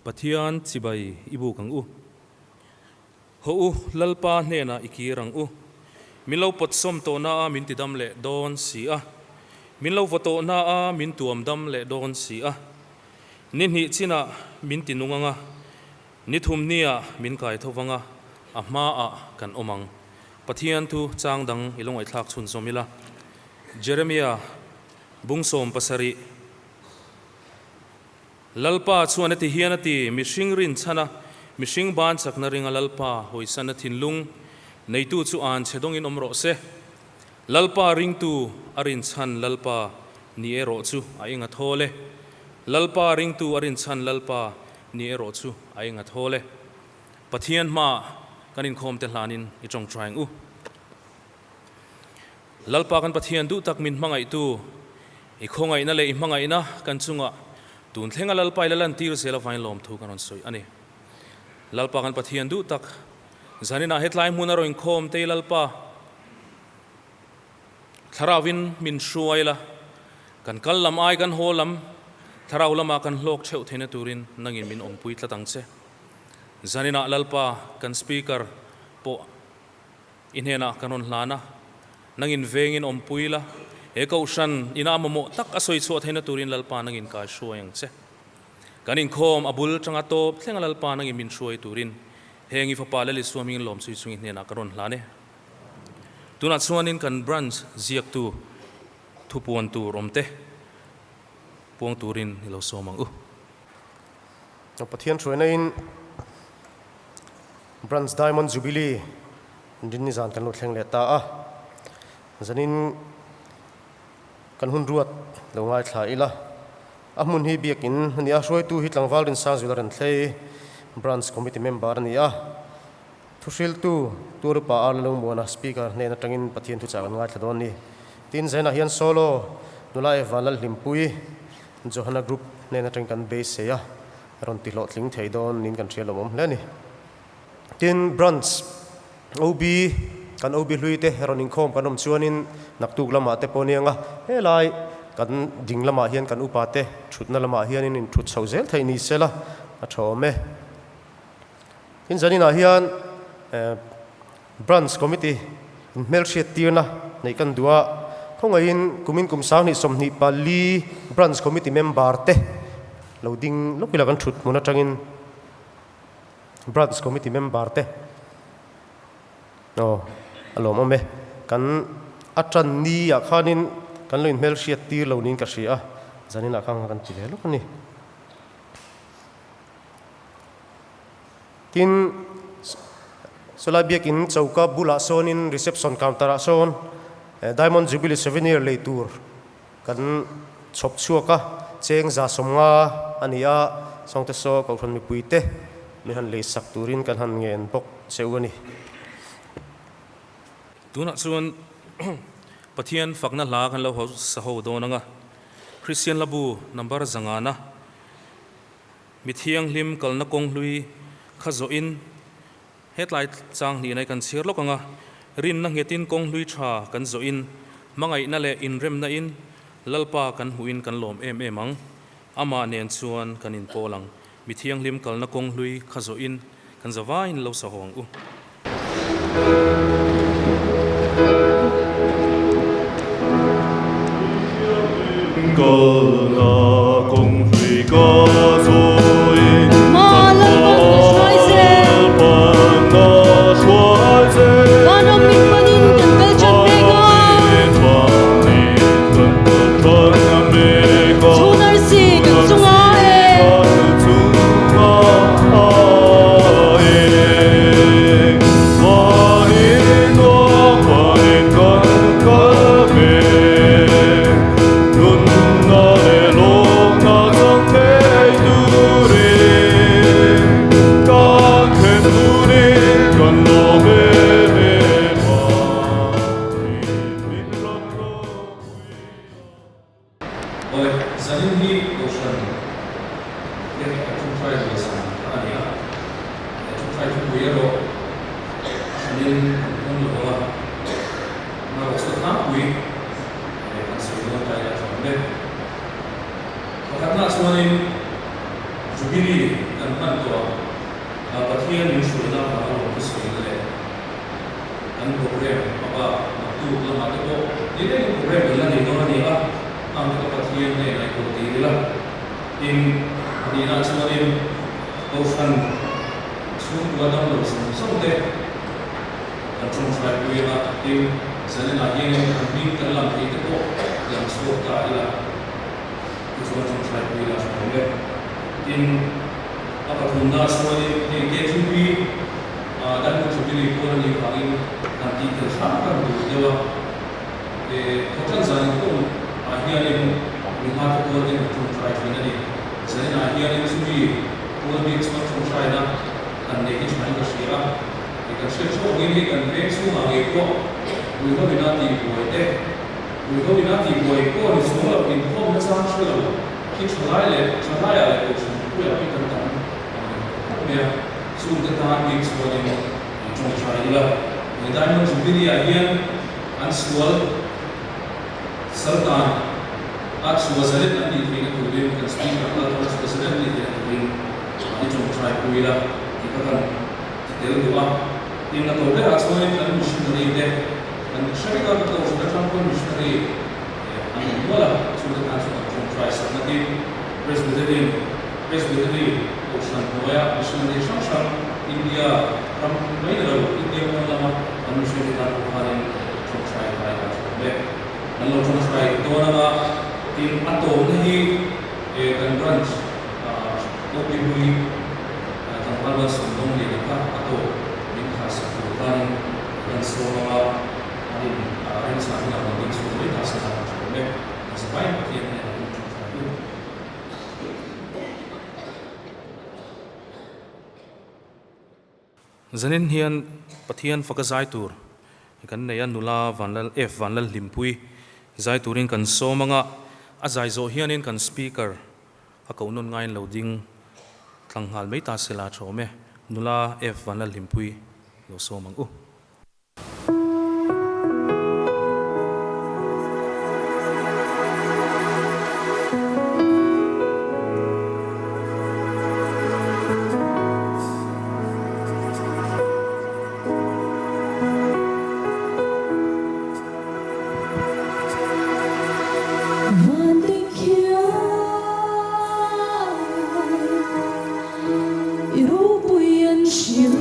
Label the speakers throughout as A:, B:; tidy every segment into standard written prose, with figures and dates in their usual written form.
A: Pathian chibai i buk ang u. Hawh u, Lalpa hnenah i kir ang u. Min lo pawtsawm tawhna a min tidam leh dawn si a. Min lo vaw tawhna a min tuam dam leh dawn si a. Ni hnih chinah min ti nung ang a, ni thum niah min kai tho vang a, a hmaah kan awm ang. Pathian thu chang dang i lo ngaihthlak chhunzawm ila. Jeremia bung 70. Lalpa chuan a ti hian a ti, Mihring rinchhana, mihring ban chakna ringa Lalpa hawisana thinlung neitu chu an chhe dawngin awm rawh se. Lalpa ringtu a rinchhan Lalpa ni erawh chu a eng a thawl e. Lalpa ringtu a rinchhan Lalpa ni erawh chu a eng a thawl e. Pathian hmaah kan inkhawmte hlanin i tawngtai ang u. Lalpa kan Pathian duh tak min hmangaihtu, i khawngaihna leh i hmangaihna kan chungah tun thlenga Lalpa i la lantir zel avangin lawmthu kan rawn sawi a ni. Lalpa kan Pathian duh tak, zaninah hetlai hmun a rawn inkhawm tei Lalpa, Thlarauvin min hruai la, kan kal lam ai kan haw lam, Thlarau lamah kan hlawk theuh theihna turin nangin min awmpui tlat ang che. Zaninah Lalpa kan Speaker pawh I hnenah kan rawn hlan a, nangin vengin awmpui la, he kohhran ina a mamawh tak a sawi chhuah theihna turin Lalpa nangin kai hruai ang che. Kan inkhawm a bul tanga tawp thlenga Lalpa nangin min hruai turin heng i fapa Lal Isua hmingin lawm chui chung i hnenah ka rawn hlan e. Tunah chuanin kan branch ziaktu thupuan tur awmte puang turin i lo sawm ang u.
B: Pathian hruaina in Branch Diamond Jubilee rinni zan kan lo thleng leh ta a, zanin kan hun ruat lo ngaithla ila, a hmun hi biakin a ni a, hruaitu hi Tlangval Rinsangzuala Renthlei Branch Committee Member a ni a, thuhriltu Tuarupa Arla Lungmuana Speaker hnen atangin Pathian thuchah kan ngaithla dawn a ni. Tin, zainah hian Solo nula Evan Lalhlimpui Johana Group hnen atangin kan beisei a. Rawn ti hlawhtling thei dawn niin kan hria lo awm hle a ni. Tin, Branch OB, kan OB hlui te rawn inkhawm kan awm chuanin naktuk lamah te pawh aniang a, helai kan ding lamah hian kan upa te thutna lamah hianin inthut chho zel theih ni sela a tha awm e. Tin, zaninah hian Branch Committee inhmelhriat tirna neih kan duh a, khawngaihin kumin kum 2024 Branch Committee member te lo ding lawk ila kan thut hmun atangin Branch Committee member te aw a lawmawm e, kan a tan ni ah khanin kan lo inhmelhriat tir lo niin ka hria a, zaninah khan kan ti ve lawk a ni. Tin, sawlai biakin choka bulah sawnin reception counter ah sawn Diamond Jubilee souvenir lei tur kan chhawp chhuak a, cheng 150 a ni a, sawngte saw Kohhran mipuite min han lei sak turin kan han ngen bawk che u a ni.
A: Tunah chuan Pathian fakna hla kan lo sa ho dawn ang a, Kristian Hlabu number zangana. Mi thianghlim kalna kawng hlui kha zawhin hetlai chang hnihna hi kan chhiar lawk ang a, rinna nghetin kawng hlui tha kan zawhin hmangaihna leh inremna in Lalpa kan hmuhin kan lawm em em ang. Amah nen chuan kan inpawl ang. Mi thianghlim kalna kawng hlui kha zawhin kan zavaiin lo sa haw ang u. Awle, zanin hi Kohhran te kan ṭawngṭai ve zan kha a ni a, he ṭawngṭai thupui erawh a hranin kan pawm lo ang a, amaherawh chu tlangpui kan sawi dawn ta ila a ṭha awm e. Pakhatnaah chuanin Jubilee kan. kan hman tawh a, Pathian min hruaina avanga lawmthu sawina leh kan program a bak naktuk lamah te pawh ni rengin program kan la nei dawn a ni a, ang te ka Pathian hnenah i kawl tir ila. Tin, pahnihna chuanin Kohhran chhungkua damlo zawng zawng te kan tawngtai pui anga, tin, zaninah hianin kan hming kan lam theih te pawh lam chhuak ta ila. Tichuan tawngtai pui ila tha awm e. Tin, a pathumna chuanin hei KTP Diamond Jubilee pawl a nih vangin han tih tel hram kan duh deuh a. Thawhtan zan inkhawm ah hianin mi nghate pawl ten an tawngtai thin a ni. Zaninah hianin chumi pawl bik chuan tawngtaina kan nei hi thain ka hria a. Kan hriat theuh angin hei kan veng chhungah ngei pawh Ruihhovina tihbuai te, Ruihhovina tihbuai pawh ni chhung lo inkhawm nachang hre lo hi thalai leh thalaiah leh kohhran puiah hi kan tam ang reng tawh khawp mai a. Chungte tan bik chuanin tawngtai ila. He Diamond Jubilee-ah hian an sual saltan a chhuah zalet an nih theihna turin kan Speaker kal tawh a chhuah zalet an nih theihna turin i tawngtai pui ila tih kha kan ti tel duh a. Tin, a tawh berah chuanin kan missionary te kan hre vek a, ka kohhran atang pawn missionary an awm nual a, chungte tan chuan kan tawngtai sakna tin Presbyterian Presbytery kohhran hnuaia missionary hrang hrang India ram mai ni lo India pawn lama kan missionary tan pawh khanin tawngtai kai a tha awm e. Kan lo tawngtai dawn anga tin a tawpna hi kan branch OP hlui tlangval Malsawmdawng Liana kha a tawp min kharsak tur khanin kan sawm anga an in remchang hunah rawn ding chhuak mai ta se la a tha awm e. Kan zavaiin Pathian hnenah in tawngtai u. Zanin hian Pathian faka zai tur kan nei a, nula Vanlal F Vanlal Hlimpui zai turin kan sawm anga, a zai zawh hianin kan speaker a koh nawn ngaiin lo ding tlang nghal mai ta se la tha awm e, nula F Vanlal Hlimpui lo sawm ang u.
C: I ropui an hrilh.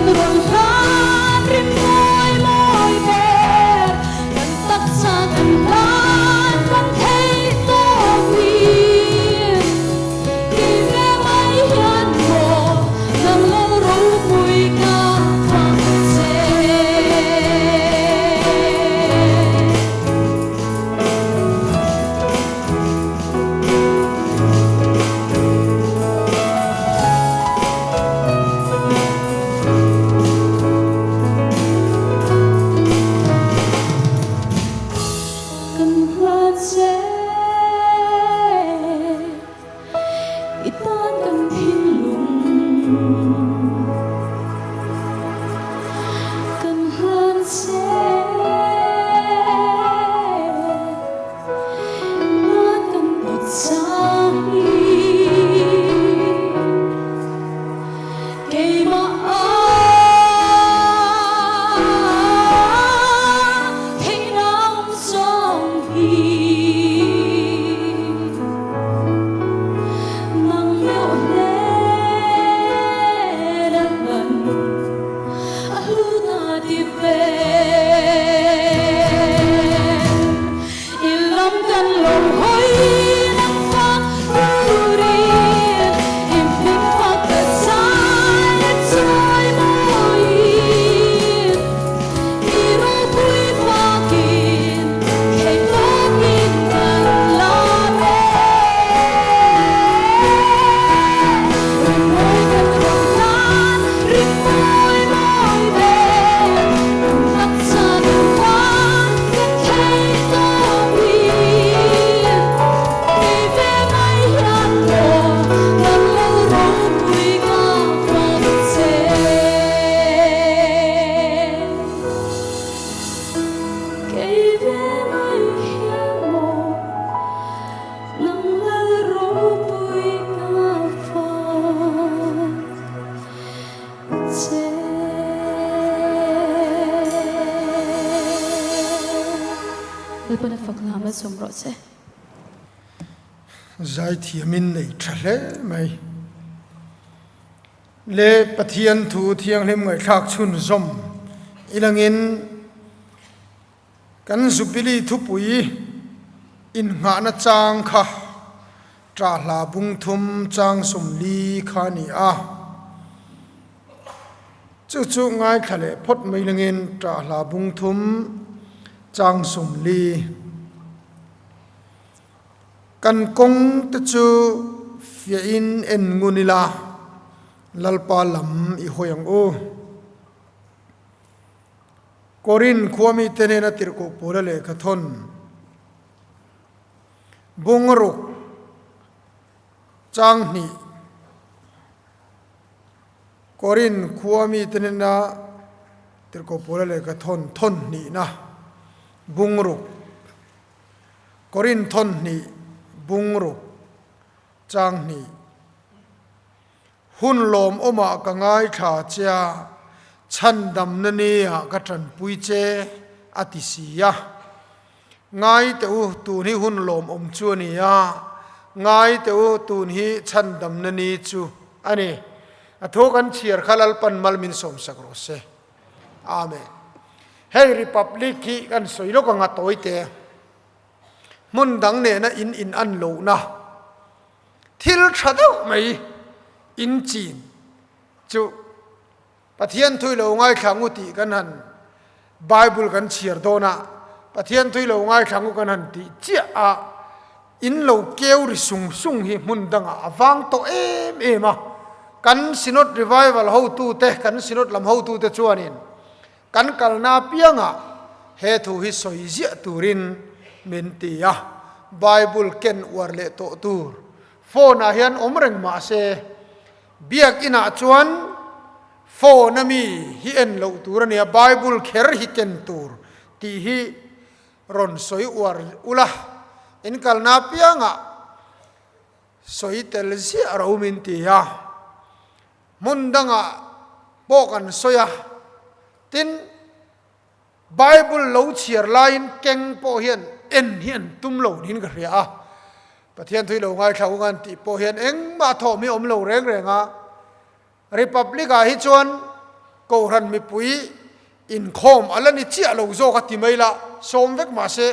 C: kan rawn hlan rim mawi mawi ber kan taksa kan hlan kan theih tawkin kei ve mai hian maw nang lo ropui ka fak che. Kan hlan che i tan kan thinlung kan hlan che. I lam kan lo hawi nang fak turin i hming fak ka zai leh chawi mawiin i ropui fakin thei tawkin kan lam e. Ringmawi kan rawn hlan, ringmawi mawi ber kan taksa kan hlan kan theih tawkin kei ve mai hian maw nang lo ropui ka fak che. Kei ve mai hian maw Nang lal ropui ka fak che. Lalpana fak hla malsawm rawh che.
D: Zaithiamin nei tha hle mai. Le Pathian thu thianghlim ngaihthlak chhunzawm ilangin Kan Jubilee thupui innghahna chang kha ṭahla bung thum chang 40 kha a ni a. Chu chu ngaithla leh phawt mai langin ṭahla bung thum chang 40. Kan kawng te chu fiahin en ngun ila Lalpa lam i hawi ang u. Korin khuamite nena tirhkoh Paula lehkha thawn bungruk chang hnih Korin khuamite nena tirhkoh Paula lehkha thawn thawn hnihna bungruk Korin thawn hnih bungruk chang hnih. Hun lawmawmah ka ngaithla che a, chhandamna nia ka tanpui che, a ti si a. Ngai teh u, tun hi hun lawmawm chu a ni a, ngai teh u, tun hi chhandamna ni chu a ni. A thu kan chhiar kha Lalpan mal min sawmsak rawh se. Amen. Hei Republic hi kan sawi lawk ang a tawi te. Hmun dang nena in in an lohna. Thil tha deuh mai in chin chu Pathian thui lo ngaithla ngu tih kan han Bible kan chhiar dawn a, Pathian thui lo ngaithla ngu kan han tih chiah a, in lo keu ri sung sung hi hmun dangah a vang tawh em em a. Kan Synod Revival hotute, kan Synod lam hotute chuanin kan kalna apiangah he thu hi sawi ziah turin min ti a, Bible ken uar leh tawh tur phone ah hian awm reng mah se, biak inah chuan phone a mi hi en loh tur a nia, Bible kher hi ken tur tih hi rawn sawi uar ula, in kalna apiangah sawi tel ziah ro min ti a. Hmun dangah pawh kan sawi a, tin, Bible lo chhiar laiin keng pawh hian en hi an tum lo niin ka hria a. Pathian thui lo ngaithla ung an tih pawh hian engmah thawm hi a awm lo reng reng a. Republic ah hi chuan. Kohhran mipui inkhawm a la ni chiah lo zawk a ti mai la, sawm vek mahse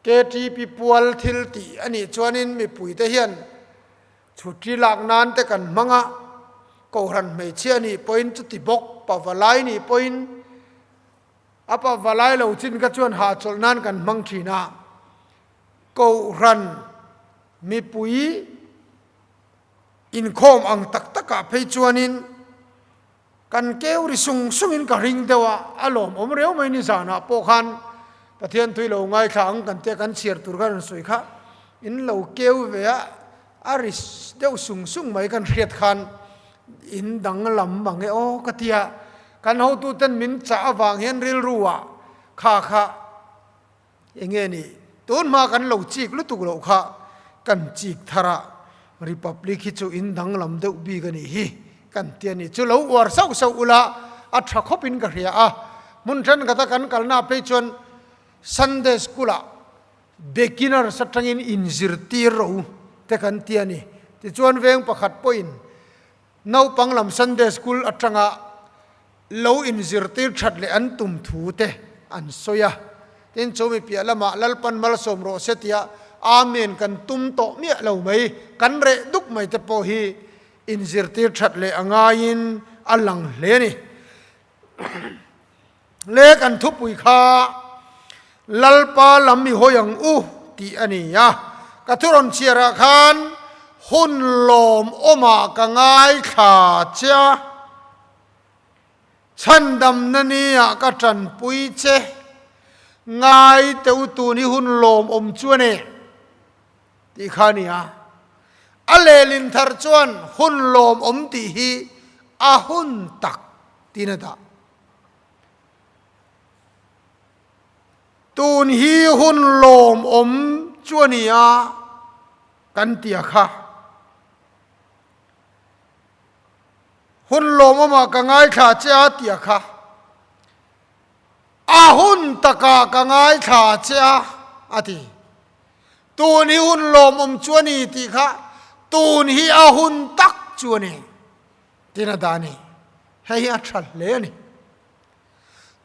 D: KTP pual thil tih a nih chuanin mipuite hian chhuṭi lak nan te kan hmang a, Kohhran hmeichhia nih pawhin chuti bawk, pavalai nih pawhin a pavalai lo chin kha chuan hahchawlh nan kan hmang thin a, Kohhran mipui inkhawm ang tak takah phei chuanin kan keu ri sung sungin ka ring deuh a, a lawmawm reu mai ni zanah pawh khan Pathian tui lo ngaithla ang kan tia kan chhiar tur khan an sawi kha in lo keu ve a, a ri deuh sung sung mai kan hriat khan in danglam mang e aw ka tia, kan hotuten min chah avang hian rilru ah kha kha. Enge ni, tun hma kan lo chik lutuk loh kha kan chik thar a, Republic hi chu in danglam deuh bik a nih hi kan ti a ni. Chu lo uar sauh sauh ula a tha khawp in ka hria a, hmun thenkhat a kan kalna phei chuan Sunday School ah beginners atangin inzirtir ro te kan ti a ni. Tichuan veng pakhat pawhin Naupang lam Sunday School atanga lo inzirtir that leh an tum thu te an sawi a. Tin, chu mi piah lamah Lalpan malsawm rawh se tia Amen kan tum tawh miah lo mai, kan reh duk mai te pawh hi inzirtir that leh a ngaiin a lang hle a ni. Le kan thupui kha Lalpa lam i hawi ang u tih a ni a, ka thu rawn chhiarah khan hun lawm awmah ka ngaithla che a, chhandamna niah ka tanpui che, ngai teh u tun hi hun lawm awm chu a ni tih kha a ni a, a lehlin thar chuan hun lawm awm tih hi a hun tak tiin a dah. Tun hi hun lawmawm chu a ni a, kan ti a kha. Hun lawmawmah ka ngaithla che a ti a kha. A hun takah ka ngaithla che a, a ti. Tun hi hun lawmawm chu a ni tih kha, tun hi a hun tak chu a ni. Tin a dah a ni. Hei hi a tha hle a ni.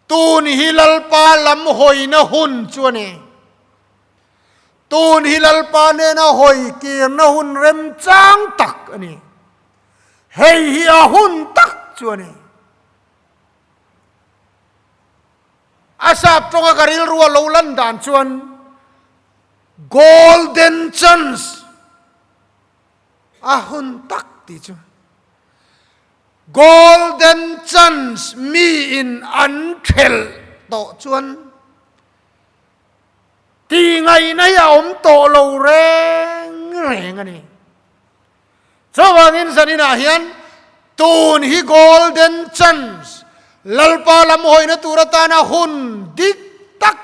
D: Tun hi Lalpa lam hawina hun chu a ni. Tun hi Lalpa nena hawi kirna hun remchang tak a ni. Hei hi a hun tak chu a ni. A sap tawnga ka rilrua lo lan dan chuan golden chance A hun tak tih chu Golden chance mi in an thelh tawh chuan tih ngaihna hi a awm tawh lo reng reng a ni. Chuvangin zaninah hian tun hi golden chance Lalpa lam hawina tur atana hun dik tak,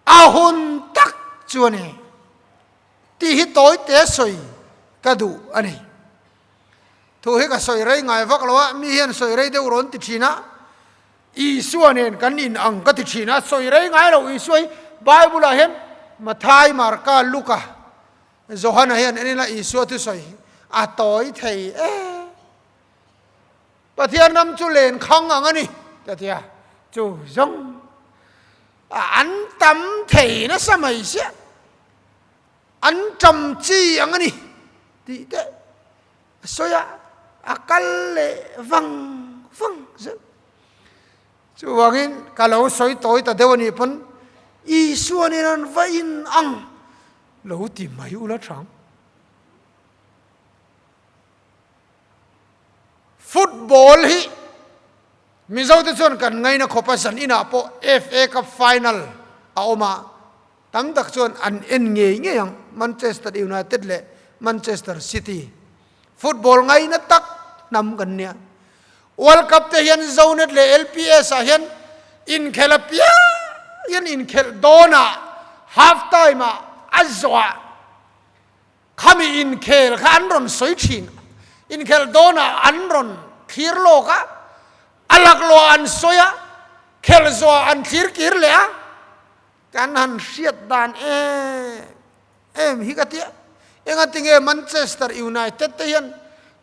D: a hun tak chu a ni. Tih hi tawi te sawi ka duh a ni. Thu hi ka sawi rei ngai vak lo a, mi hian sawi rei deuh rawn ti thin a, Isua nen kan in ang ka ti thin a, sawi rei ngai lo Isua hi Bible ah hian Mathai, Marka, Luka, Johana hian en ila Isua thu sawi hi a tawi thei e. Pathian ram chu len khang ang a ni ka ti a, chu zawng an tam thei nasa mai sia. An ṭam chi ang a ni tih te a sawi a, a kal leh vang vang zel. Chuvangin ka lo sawi tawi ta deuh a nih pawn Isua nen an va in ang lo ti mai ula ṭhang. Football hi Mizote chuan kan ngaina khawp a, zan inah pawh FA Cup final a awm a, Tam tak chuan an en ngei ngei ang, Manchester United leh Manchester City football ngaina tak hnam kan nia. World Cup te hian Zonet leh LPS ah hian inkhel apiang hian inkhelh dawnah half time ah a zawhah khami inkhel kha an rawn sawi thin. Inkhelh dawnah an rawn thlir lawk a, a laklawh an sawi a, khelh zawhah an thlir kir leh a. Kan han hriat dan em em hi ka tia. Engatinge Manchester United te hian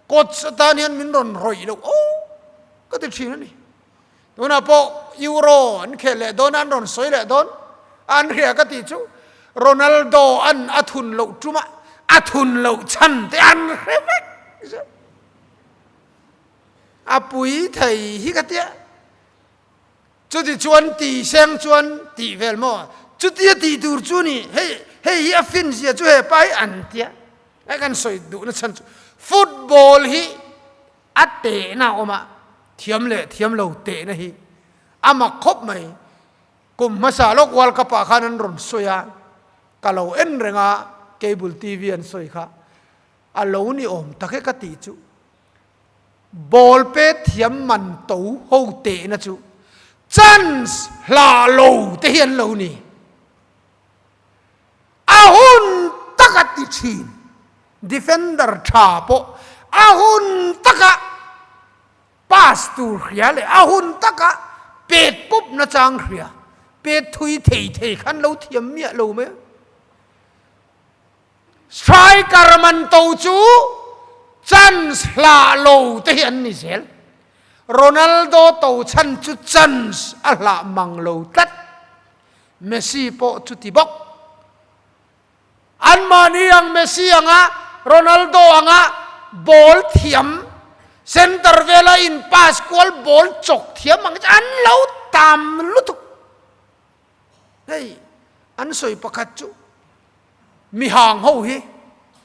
D: coach atan hian min rawn rawih loh aw. Ka ti thin a ni. Tunah pawh Euro an khel leh dawn a, an rawn sawi leh dawn a, an hria ka tih chu Ronaldo an a thun loh tum a, a thun loh chhan te an hre vek zeuh. A pui thei hi ka tia. Chuti chuan ti seng chuan tih vel maw? Chutia tih tur chu ni, hei hei hi a fin zia chu he pa hi an tia. Hei kan sawi duhna chhan chu football hi a tehna a awm a, thiam leh thiam lo tehna hi a mak khawp mai. Kum hmasa lawk World Cup ah khan an rawn sawi a, ka lo en reng a, cable TV an sawi kha a lo ni awm tak e ka tih chu. Ball pet thiam man to ho tehna chu chance hlah lo te hi an lo ni. A hun taka ti thin defender tha pawh a hun taka pass tur hria leh a hun taka pet pawp nachang hria, pet thui thei thei khan lo thiam miah lo mai a. Striker man to chu chance hlah lo te hi an ni zel. Ronaldo to chhan chu chance a hlah mang lo tlat. Messi pawh chuti bawk. Anmahni ang Messi anga Ronaldo anga ball thiam, center vela in pass kual ball chawk thiam ang chu an lo tam lutuk. Hei an sawi pakhat chu mi hang ho hi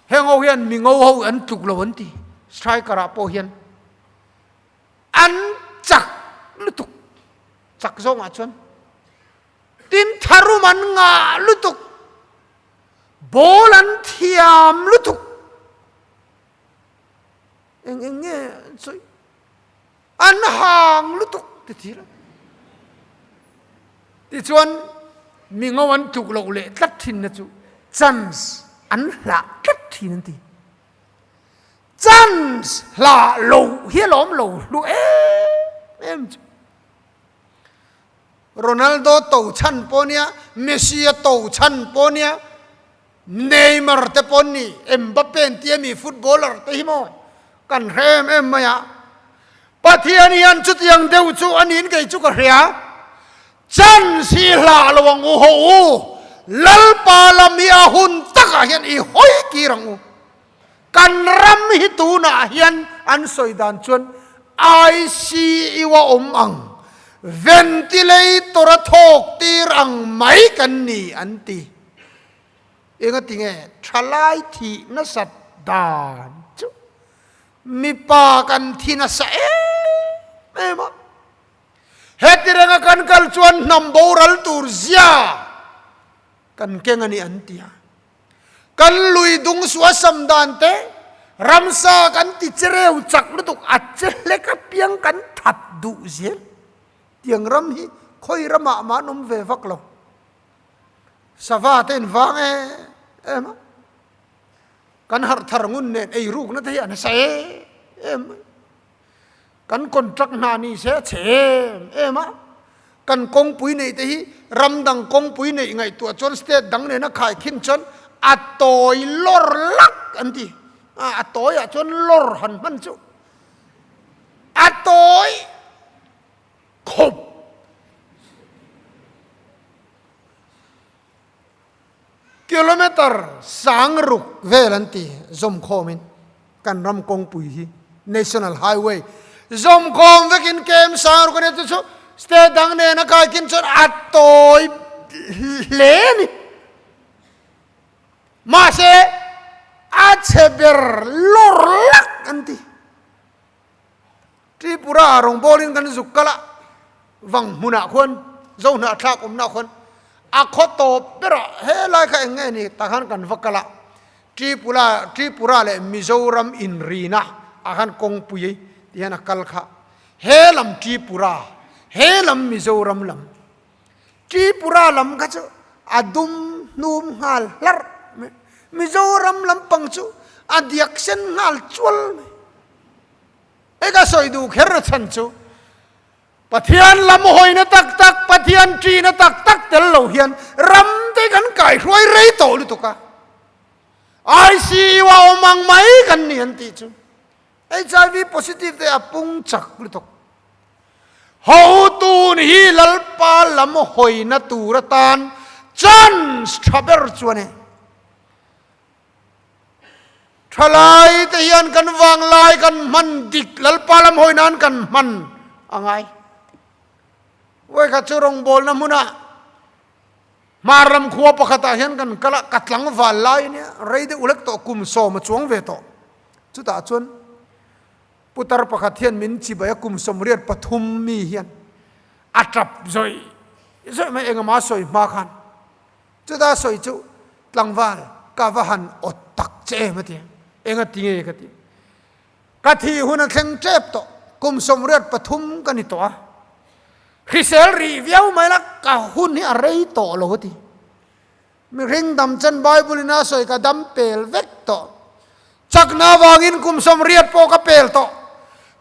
D: heng ho hian mi ngo ho an tluk lo an ti striker ah pawh hian an chak lutuk chak zawngah chuan tin tharum an ngah lutuk ball an thiam lutuk eng eng nge an sawi An hang lutuk ti thil a. Tichuan mi ngo an tluk loh leh tlat thinna chu chance an hlah tlat thin an ti. Chance hlah lo hi a lawm lo hlu em em chu. Ronaldo to chhan pawh nia, Messi a to chhan pawh nia, Neymar te pawn ni, Mbappe an tia mi footballer te hi maw kan hre em em mai a. Pathian hian chutiang deuh chu a niin kei chu ka hria. Chance hi hlah lo ang u ho u, Lalpa lam hi a hun takah hian i hawi kir ang u. Kan ram hi tunah hian an sawi dan chuan ICU a awm ang, ventilator a thawk tir ang mai kan ni an ti. Engati nge thalai thih nasat dan chu mipa kan thi nasa em em a, heti renga kan kal chuan hnam boral tur zia kan keng a ni an ti a. Kan lui dung suasam dan te ramsa kan ti chereu chak lutuk a che hlek apiang kan that duh zel. Tiang ram hi khawi ramah mah an awm ve vak lo. Sava te in vang em em a, kan harh thar ngun nen ei rukna te hi a nasa em em mai. Kan contract hna ni se a chhe em em a, kan kawngpui neih te hi ram dang kawngpui neih ngaihtuah chuan state dang nena khaikhin chuan a tawi lawr lak an ti. A tawiah chuan lawr han hman chu a tawi. Khawp. Kilometer 600 vel an ti zawmkhawmin kan ram kawngpui hi National Highway zawmkhawm vekin kem 600 a nia chu chu state dang nena kaikin chuan a tawi hle a ni. Mahse a chhe ber lawr lak an ti. Tripura ah rawngbawlin kan zuk kal a, vang hmunah khuan Zohnahthlak awmna khuan a khaw tawp berah helai kha eng nge ni tah khan kan va kal a, Tripura Tripura leh Mizoram inrina ah khan kawngpui ti hian a kal kha, he lam Tripura he lam Mizoram lam Tripura lam kha chu a dum hnum nghal hlarh mai, Mizoram lampang chu a diak sen nghal chual mai. Hei ka sawi duh kher a chhan chu Pathian lam hawina tak tak, Pathian ṭihna tak tak tel lo hian ram te kan kaihruai rei tawh lutuk a. ICU a awm ang mai kan ni an tih chu. HIV positive te a pung chak lutuk. Hotun hi Lalpa lam hawina tur atan chance tha ber chu a ni. Thalai te hian kan vanglai kan hman dik Lalpa lam hawi nan kan hman a ngai. Vawikhat chu rawngbawlna hmunah Hmar lam khua pakhatah hian kan kal a, ka tlangval lai ania, rei deuh lek tawh kum sawm a chuang ve tawh. Chutah chuan Putar pakhat hian min chibai a, kum 83 mi hian a tap zawih zawih mai engemaw a sawi hma khan. Chuta sawi chu tlangval ka va han awt tak che em a ti a, enga ti nge ka ti. Ka thih hun a thleng tep tawh, kum 83 ka ni tawh a, hrisel rih viau mai la ka hun hi a rei tawh lo a ti. Mihring dam chen Bible in a sawi ka dam pel vek tawh. Chakna avangin kum 80 pawh ka pel tawh.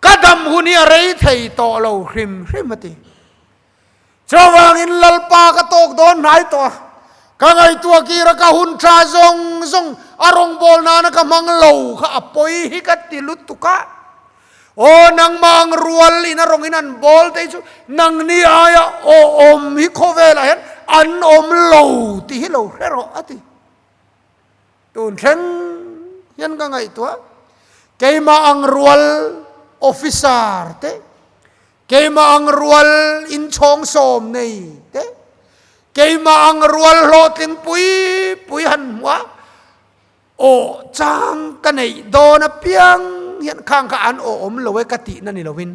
D: Ka dam hun hi a rei thei tawh lo hrim hrim a ti. Chuvangin Lalpa ka tawk dawn hnai tawh a, ka ngaihtuah kir a ka hun tha zawng zawng a rawngbâwl nana ka hmang lo kha a pawi hi ka ti lutuk a. Aw nangmah ang rual in a rawng in an bawl te hi chu nangni aia awm hi khawvelah hian an awm lo tih hi lo hre rawh a ti. Tun thleng hian ka ngaihtuah keimah ang rual officer te, keimah ang rual inchhawng sawm nei te, keimah ang rual hlawhtling pui pui han hmuh a, Aw chang ka neih dawn apiang hian khang kha an aw awm lo e ka tihna ni lovin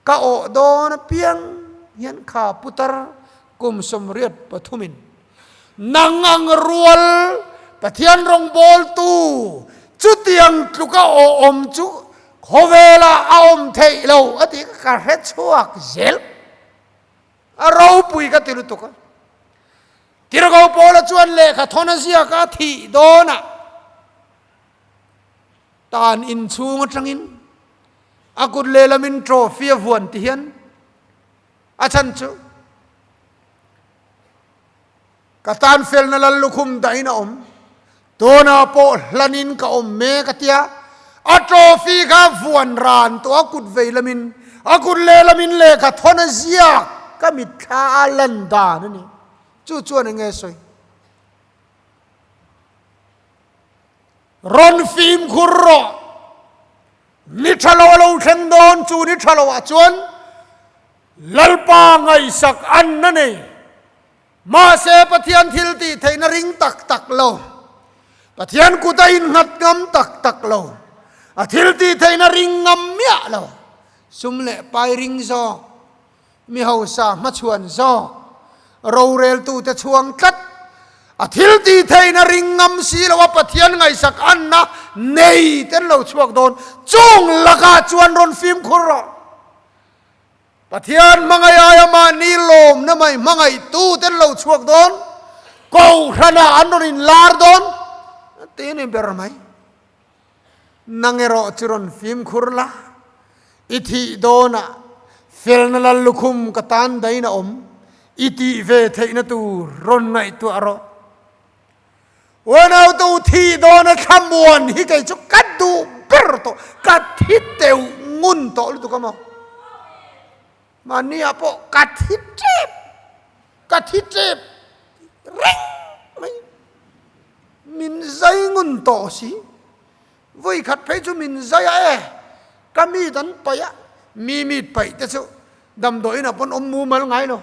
D: ka aw dawn apiang hian kha putar kum 83 in nang ang rual Pathian rawngbawltu chutiang tluka aw awm chu khawvelah a awm theih lo a tih ka hre chhuak zel. A ropui ka ti lutuk a. Tirhkoh Paula chuan lehkha thawn a ziak a thih dawnah tan inchhung atangin a kut lehlamin trophy a vuan ti hian a chhan chu ka tan felna lal lukhum dahin a awm. Tunah pawh hlanin ka awm mek a tia, a trophy kha vuan ran tawh a kut vei lamin a kut lehlamin lehkha thawn a ziak ka mitthla a lan dan a ni. Chu chuan eng nge sawi? Rawn fimkhur rawh, ni tha lo a lo thleng dawn, chu ni tha loah chuan Lalpa ngaihsak an a nei. Mahse, Pathian thil tih theihna ring tak tak lo, Pathian kut a innghat ngam tak tak lo, a thil tih theihna ring ngam miah lo, sum leh pai ring zawk, mi hausa hmachhuan zawk, roreltute chhuang tlat, a thil tih theihna ring ngam si lo a Pathian ngaihsak anna nei ten lo chhuak dawn, chung lakah chuan rawn fimkhur rawh. Pathian hmangaih aia mahni lawmna mai hmangaihtu te an lo chhuak dawn, Kohhranah an rawn inlar dawn tih a ni ber mai. Nang erawh chu rawn fimkhur la, i thih dawnah felna lal lukhum ka tan dahin a awm, i tih ve theihna tur rawn ngaihtuah rawh. Unautu thih dawna thlamuan hi kei chu ka duh ber tawh, ka thi teuh ngun tawh lutuk a maw? Mahni ah pawh ka thi tep, ka thi tep reng mai. Min zai ngun tawh si, vui khat phei chu min zai a e, ka mit an paih a, mi mit paih te chu Damdawiin ah pawn awm mumal ngai lo,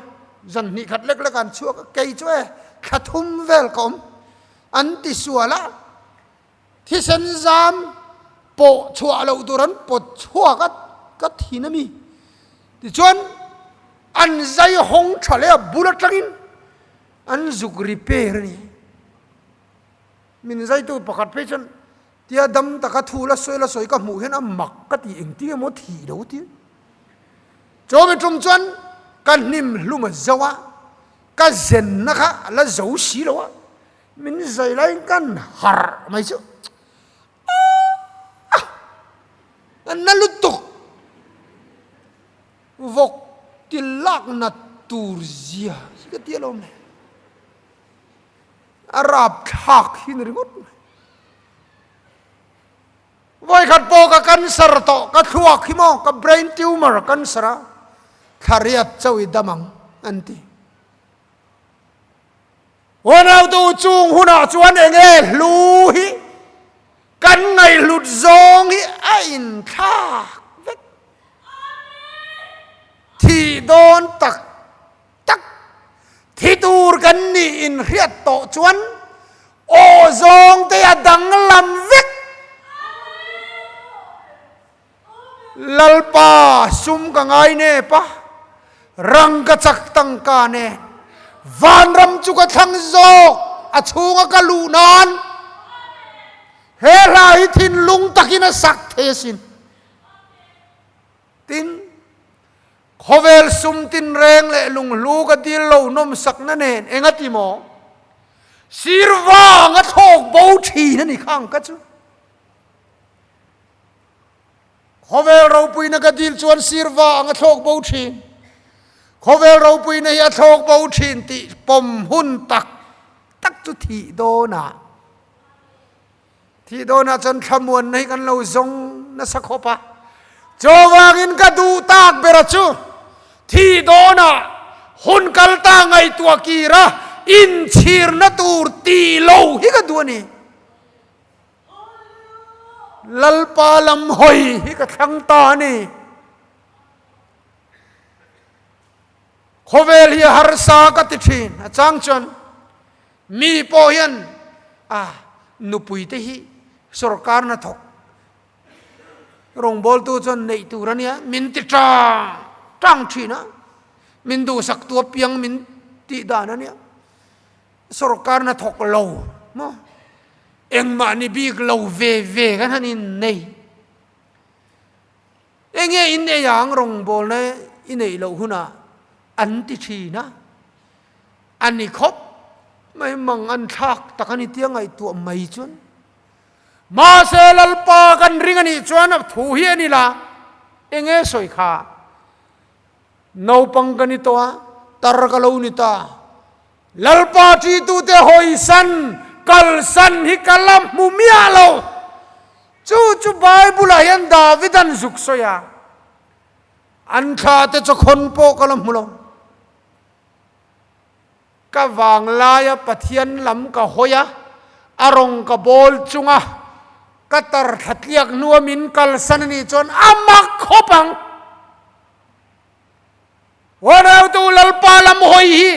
D: zan hnih khat lek lek an chhuak a, kei chu e thla thum vel ka awm an ti sual a, thisen zam pawh chhuah loh tur an pawt chhuak a ka thin a mi, tichuan an zai hawng tha leh a bul atangin an zuk repair a ni. Min zaitu pakhat phei chuan Tia dam taka thu la sawi la sawi ka hmuh hian a mak ka ti engtin emaw thih lo ti. Chawmi tum chuan ka hnim hlum a zo a, ka zenna kha a la zo si lo a, min zai laiin kan harh mai chu aah a na lutuk vawk ti lak nat tur zia hi ka ti alawm le. A rapthlak hi ni ringawt mai. Vawikhat pawh ka cancer tawh, ka thluak hi maw, ka brain tumor a cancer a. Thla riat chauh i dam ang, an ti. Unautu chung hunah chuan enge hlu hi kan ngaihhlut zawng hi a inthlak vek. Thih dawn tak tak thi tur kan nih inhriat tawh chuan aw zawng te a danglam vek. Lalpa sum ka ngai nep a, rang ka chak tangka nen vanram chu ka thlang zawk a chhunga ka luh nan he hla hi thinlung takin a sak thei asin. Tin, khawvel sum tinreng leh lunghlu ka dil lo nawmsakna nen engati maw? Sir vang a thlawk bo thin a ni kha ang ka chu. Khawvel ropuina ka dil chuan sirva ang a thlawk bo thin. Khawvel ropuina hi a thlawk bo thin tih pawm hun tak tak chu thih dawnah thih dawnah chuan thlamuanna hi kan lo zawng nasa khawp a. Chuvangin ka duh tak bera chu thih dawnah hun kal ta ngaihtuah kira inchhirna tur tih lo hi ka duh a ni. Lalpa lam hawi hi ka thlang ta a ni. Khawvel hi a harsa ka ti thin. A chang chuan mi pawh hian a nupui te hi sorkar hna thawk rawngbawltu chuan neih tur a nia min ti tang tang thin a, min duhsak tu apiang min tih dan a nia. Sorkar hna thawk lo maw? Engmah ni bik lo ve ve kan han innei. Enge innei ang rawngbawlna i neih loh hunah an ti thin a. A ni khawp mai mang an thlak tak a ni tia ngaihtuah mai chuan. Mahse Lalpa kan ring a nih chuan a thu hi a ni la, enge sawi kha? Naupang ka ni tawh a, tar ka lo ni ta. Lalpa ṭitute hawisan, kalsan hi ka la hmu miah lo. Chu chu Bible-ah hian David-a'n zuk sawi a, An thlate chawkhawn pawh ka la hmu lo. Ka vanglaia Pathian lam ka hawi a, a rawng ka bawl chunga ka tar thla tliak hnua min kalsan a nih chuan a mak khawp ang. Huanautu Lalpa lam hawi hi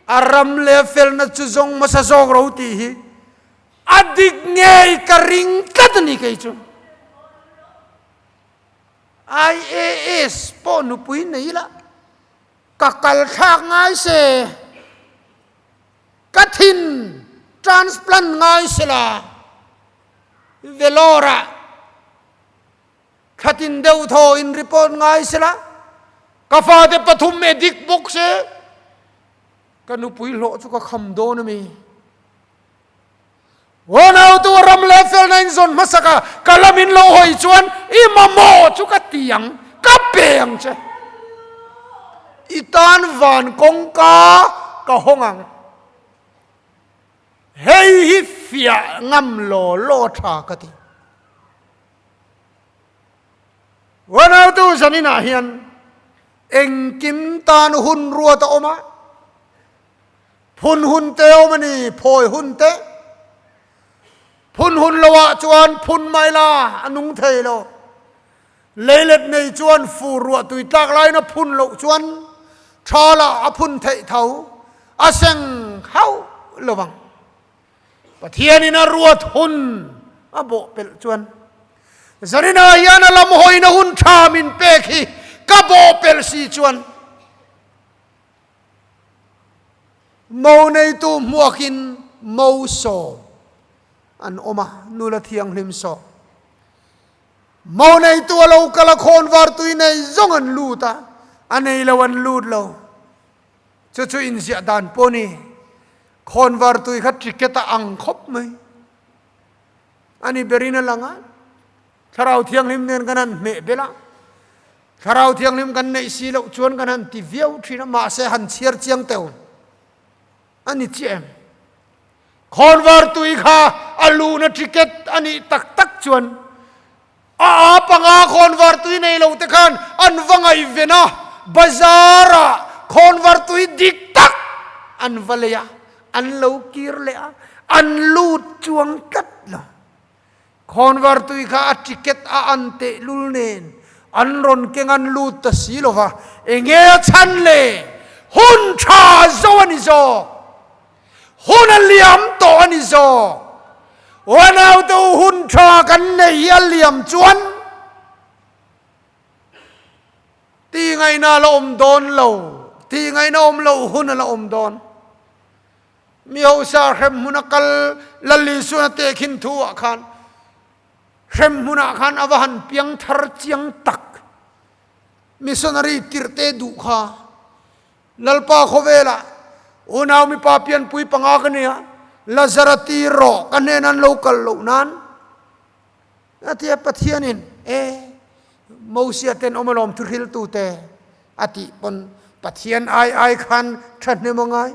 D: a ram leh felna chu zawng hmasa zawk ro tih hi a dik ngei ka ring tlat a ni kei chu. IAS pawh nupui nei ila ka kal thlak ngai se, ka thin transplant ngai se la, Vellore ah Thlatin deuh thaw in report ngai sela, ka fate pathum addict bawk se, ka nupui hlawh chu ka kham dawn a mi. Unautu ram leh felna in zawn hmasak a, ka lam in lo hawi chuan i mamawh chu ka ti ang, ka pe ang che. I tan van kawngka ka hawng ang. Hei hi fiah ngam law law tha ka ti. Unautu zaninah hian engkim tan hun ruat a awm a, phun hun te awm a ni, phawi hun te. Phun hun loah chuan phun mai la a nung thei lo. Leilet nei chuan fur ruah tui tlak laiin a phun loh chuan tha lah a phun theih tho, a seng hauh lo vang. Pathianin a ruat hun a bawh pelh chuan Zarina hian a lam hawina hun tha min pek hi ka bawh pelh si chuan mo neitu hmuakin mo sawm an awm a, nula thianghlim sawm. Mo neitu a lo kal a khawnvar tui nei zawng an lut a, a nei lo an lut lo. Chu chu inziah dan pawh a ni. Khawnvar tui kha ticket a ang khawp mai. A ni berin a lang a, Thlarau Thianghlim nen kan han hmeh bel a, Thlarau Thianghlim kan neih si loh chuan kan han ti viau thin a, mahse han chhiar chiang teuh a ni chiah em? Khawnvar tui kha a luhna ticket a nih tak tak chuan A a panga khawnvar tui nei lo te khan an va ngaihven a, Bazar ah khawnvartui dik tak an va lei a, an lo kir leh a, an lut chuang tlat lo. Khawnvartui kha a ticket a an tehlul nen an rawn keng an lut ta si lo va, enge a chhan le? Hun tha zo a ni zawk, hun a liam tawh a ni zawk. Uanaute u hun tha kan nei hi a liam chuan tih ngaihna a la awm dawn lo, tih ngaihna awm loh hun a la awm dawn. Mi hausa hremhmun a kal Lal Isuan a tehkhin thu ah khan hremhmun ah khan a va han piang thar chiang tak. Missionary tirh te duh kha Lalpa khawvelah unau mipa pianpui panga ka nia, Lazara tir rawh ka hnen an lo kal loh nan. A ti a, Pathianin, E, Mosia ten awm alawm thuhriltute, a tih pawn Pathian ai ai khan thahnem a ngai.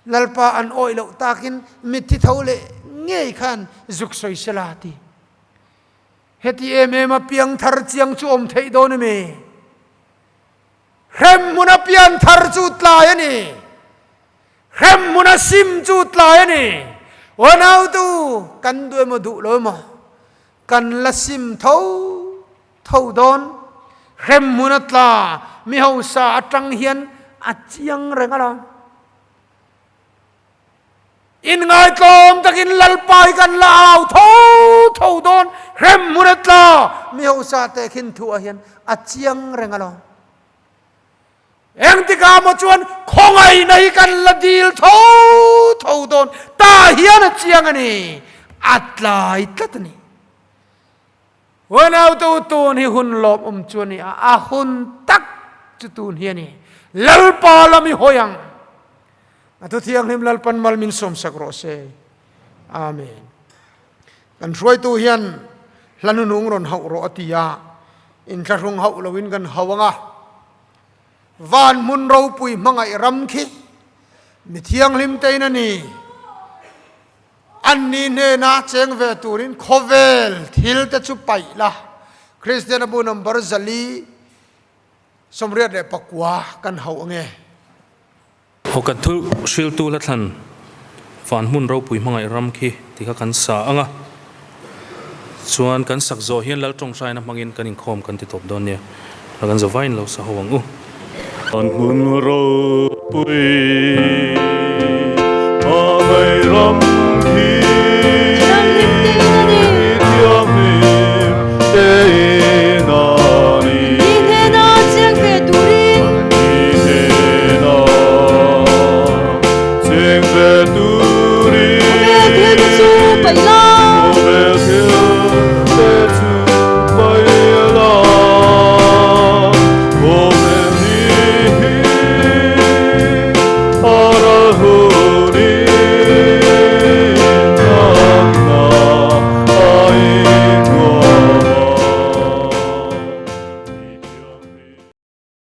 D: Lalpa an awih loh takin mitthi tho leh ngei khan zuk sawi sela a ti. Heti em em a piangthar chiang chu awm theih dawn em e? Hremhmun a pianthar chu tlai a ni. Hremhmun a sim chu tlai a ni. Unautu, kan duh emaw duh lo emaw, kan la sim tho tho dawn. Hremhmun a tla mi hausa atang hian a chiang reng alawm. Inngaitlawm takin Lalpa hi kan la au tho tho dawn. Hremhmun a tla mi hausa te khin thuah hian a chiang reng alawm. Engtikah maw chuan khawngaihna hi kan la dil tho tho dawn ta hian a chiang a ni, a tlai tlat a ni. Unautu tun hi hun lawmawm chu a ni a, a hun tak chu tun hi a ni. Lalpa lam i hawi ang. A thu thianghlim Lalpan mal min sawmsak rawh se. Amen. Kan hruaitu hian hla hnunung rawn hauh rawh a ti a, inthlahrung hauh loin kan hau ang a. Van hmun ropui hmangaih ram khi mi thianghlim tein a ni. Anni hnena cheng ve turin khawvel thil te chu paih la. Kristiana bu number 489 kan hauh ange.
A: Aw kan thu hriltu hla thlan van hmun ropui hmangaih ram khi ti kha kan sa ang a, chuan kan sak zawh hian Lal tawngtaina hmangin kan inkhawm kan ti tawp dawn nia, la kan zavaiin lo sa ho ang u.
E: Van hmun ropui hmangaih ram.